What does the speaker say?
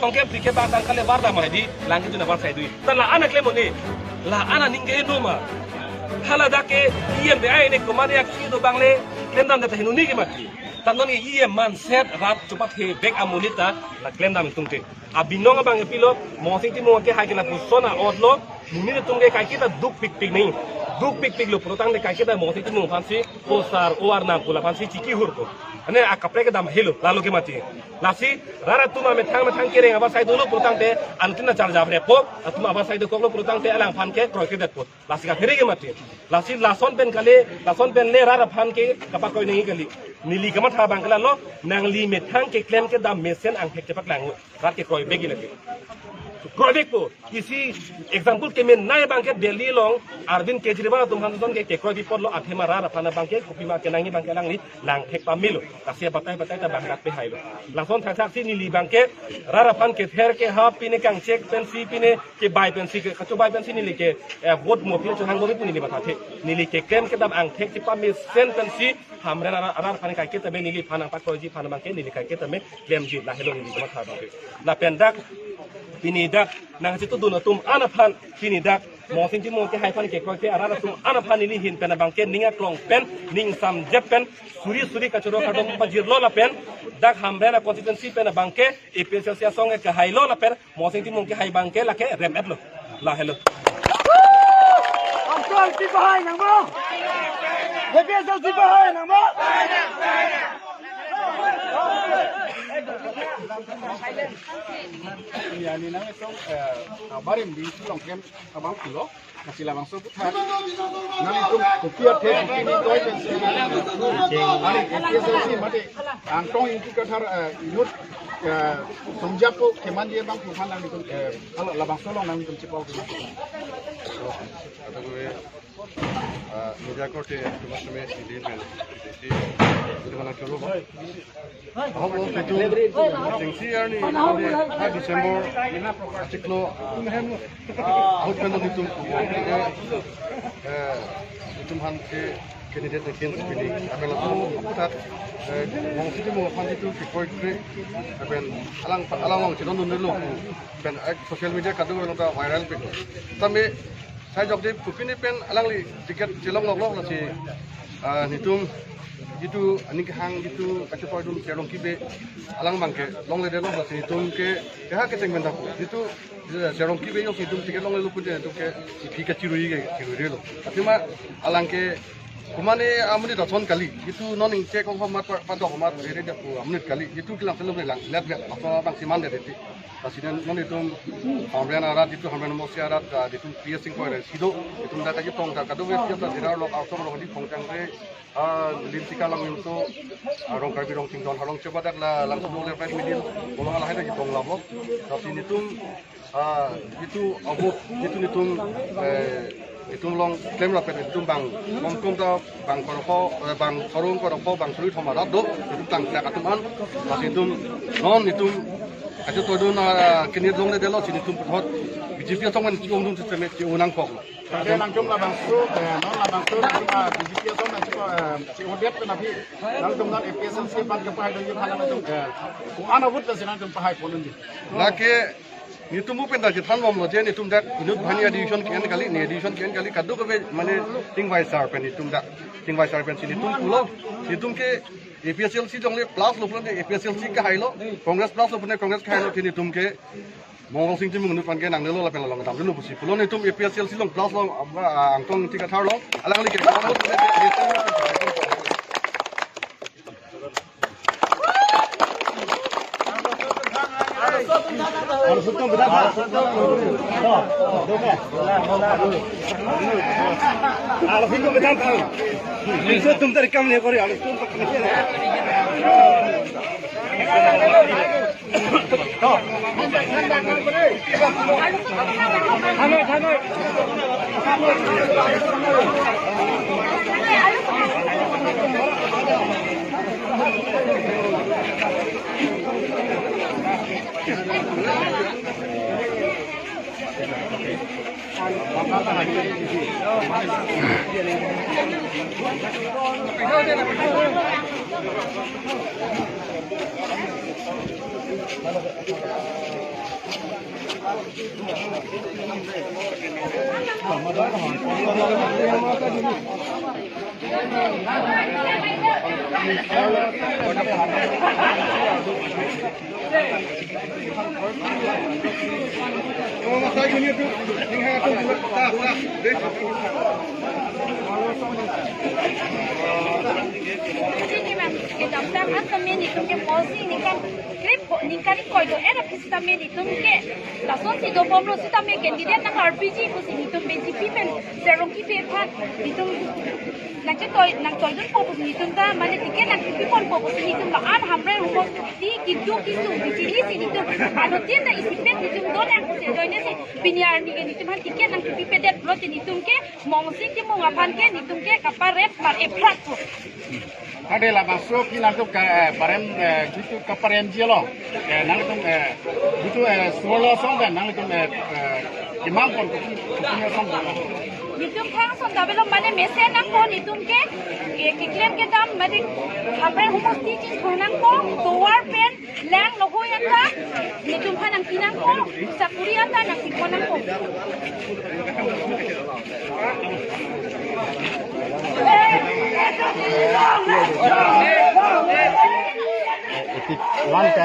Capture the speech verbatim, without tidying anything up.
Tongke prike bang tangkale vardam hedi, lang ke juna varsai dui. Ta la-an aklem un-e, la-an aning ke numa. Hala dak ke E M de ai ne komat aksi do bang le, klemdam de ta hinuni ke mati. Ta non E M manset rat chepathe bek amonit ta, la klemdam tungte. Abinong abang ke pilo, Mongsing Timung ke hai ke lapuson a-ot lo, monit atum ke kaiketa dukpikpik nang. Dukpikpik lo pulotangte kaiketa Mongsing Timung aphansi, o sar, o arnam pu la aphansi chikihur ko. Ane akaprek kedam helo, lalo ke mati. Lasi, rat atum amethang methang kereng avarsai dolo pulotangte, anuttin achar jap repo, atum avarsai dokoklo pulotangte, alangphan ke kroikredetpo. Lasi kaphere ke mati. Lasi lason pen kali, lason pen le rat aphan ke kapakroi nangji kali. Neli kamatha abang ke lalo, nangli methang keklem kedam mesen angthek chepaklanglo. Rat ke kroibekji lake. Kroibekpo. Isi example kemenei abang ke Delhi along Arvind Kejriwal atum aphan ason ke kekroi bipotlo, athema rat aphan abang ke kopima kenangji abang ke alangli langthek pamelo. Lasi batai batai ta bang dak pehailo. Lason thakthak si neli abang ke rat aphan kether keha pine kangchek pensi pine kebai pensi ke kachobai pensi neli ke, eh, vote mo pine chohang mo pu neli mathathe. Neli keklem kedam angthek chepamesen pensi Hamren arat, arat aphan kaiketa me neliphan nangpakroiji aphan abang ke neli kaiketa me klemji, lahelo neli kamatha abang ke. Lapen dak, pini dak, nangchetongdun atum an aphan, pini dak, Mongsing Timung ke hai aphan kekroi ke arat atum an aphan neli ahin pen abang ke, ning aklong pen, ning samjep pen, suri suri kachoro kardom pajirlo lapen, dak Hamren a-constituency pen abang ke, A P H L C asong ke hailo lapen, Mongsing Timung ke hai abang ke lake rem-et lo. Lahelo. Angkol si pahai nang mo? A P H L C pahai nang mo? Ya, ni nang isong, eh, abarim di Silong kem abang pulo. Nasi labangso aputhak nanglitum kopi athe kopi ni koi pensi. Ani A P H L C mate Angtong Ingti Kathar, eh, youth, eh, songjapo kemanji abangphu aphan nanglitum, eh, hala labangso along nanglitum chepao ke. Kata gue, eh, media korte, teman-teman, di men, di, di mana kelo ba? Ahok lo, itum, chengsi arni, ha December, achiklo, ahok pen lo itum, eh, itum aphan ke candidate nangkin pini, apen latum aputhak, eh, Mongsing Timung aphan itum kekroi kre, apen alang, alang along chelongdunlo, apen, eh, social media kado along ta viral pe. Tame, sai jok je kopine pen alangli ticket chelongloklo lasi, ah, netum itum aning kehang itum kachepoi atum Cherlongki Bey alang abang ke longledetlo lasi netum ke keha kecheng pen thakpo. Itum, eh, Cherlongki Bey ajok netum ticket longlelo pute netum ke iphi kachirui ke chiruirelo. Athema alang ke komatne amonit ason kali. Itum non ingchek ong komat pa-, padok komat rere dia pu amonit kali. Itum kelang selum lang letlet. Laso abang si mandet iti. Lasi non, non itum Hamren arat, itum Hamren Mosi arat, ah, itum P S Singh Koirasi do, itum dak kachetong dak kado wes kita tidak lo auto lo di pongchang re, ah, Limsika Langmeso, ah, Rongkarbi Rongchingdon Harlong chebadak la Langso le Pride Meeting, bolong alahai dak chetong labo. Lasi netum, ah, itum abot, itum itum, eh, itum along klem rapet itum bang, kom kom ta bang korokho, eh, bang korong korokho, bang suri thoma rat do, itum tangka atum an, lasi itum non itum kachetoidun, ah, kini dongledetlo si netum puthot B J P asong men chi-ongdun system chi-o nangkok. Tangte nangtum labangso, eh, non labangso nangtum, ah, B J P asong nangtum, eh, chi-odet pen aphi nangtum non A P H L C aphan kepahaidunji aphan nangtum, eh, ko-an ahut lasi nangtum pahai ponji. Lake netum pen ta chethan bomlo je netum dak inut banghini a-decision ke-en kali, ne decision ke-en kali, kadokave mane tingvai sar pen netum dak, tingvai sar pensi netum pulo, netum ke A P H L C jongle plus lo pulote A P H L C kehailo, Congress plus lo pulote Congress kehailo, te netum ke Mongol Sing Timung inut aphan ke nangnelo lapen along kedam dulu pusi pulo, netum A P H L C along plus lo, ah, Angtong Ingti Kathar lo, alangli ke Kedamtang asame netum ke polsi ningkan krip, ningkan ingkoi do-et aphi sitame netum ke lasonsi dobomlo sitame candidate nang R P G pusi netum B J P pen Serong Kipi aphan netum nangchetoi, nangtoidunpo pusi netum ta mane ticket nangkipiponpo pusi netum la-an Hamren humos ti keduk kesung bichiri si netum anuttin ta isipet netum donang pusi ajoinesi pini arni ke netum aphan ticket nangkipipedet pulote netum ke Mongsing Timung aphan ke netum ke kaparem par-e phrappo. Hade labangso ke nangtum ka, eh, parem, eh, jitu kaparemji lo. Eh, nangtum, eh, jitu, eh, sulo song dan nangtum, eh, eh, kemangpon kupi, kupi song dan. Netum thang son davelo mane mesen nangpo netum ke, eh, keklem kedam mane Hamren humos ti chis nangpo, tovar pen lang lohoi anta netum aphan nangpi nangpo, sakuri anta nangpipon nangpo. Iti langka.